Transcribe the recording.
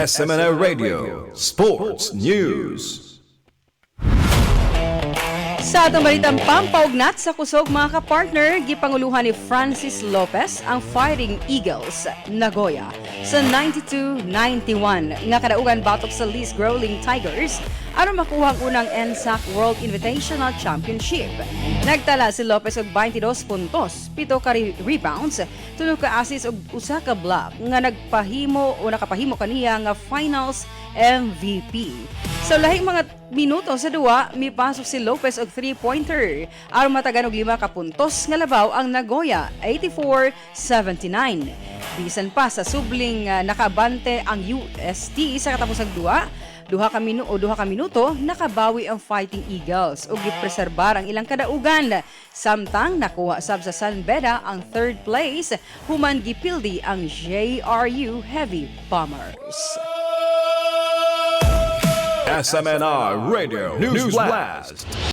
SMNI Radio Sports News. Sa atong balitang pampaugnat sa kusog, mga kapartner, gipanguluhan ni Francis Lopez ang Fighting Eagles Nagoya sa 92-91 nga kadaugan batok sa Least Growling Tigers aron makuha ang unang NSAC World Invitational Championship. Nagtala si Lopez og 22 puntos, 7 ka rebounds, 3 ka assists ug 1 ka block nga nagpahimo o nakapahimo kaniya nga Finals MVP. Sa lahing mga minuto sa duwa, mipasok si Lopez og 3-pointer aron matagan og 5 ka puntos nga labaw ang Nagoya, 84-79. Bisan pa sa subling nakaabante ang UST sa katapusang duwa, 2 ka minuto, nakabawi ang Fighting Eagles ug gipreserbar ang ilang kadaugan. Samtang nakuha sab sa San Beda ang third place human gipildi ang JRU Heavy Bombers. SMNI Radio News Blast.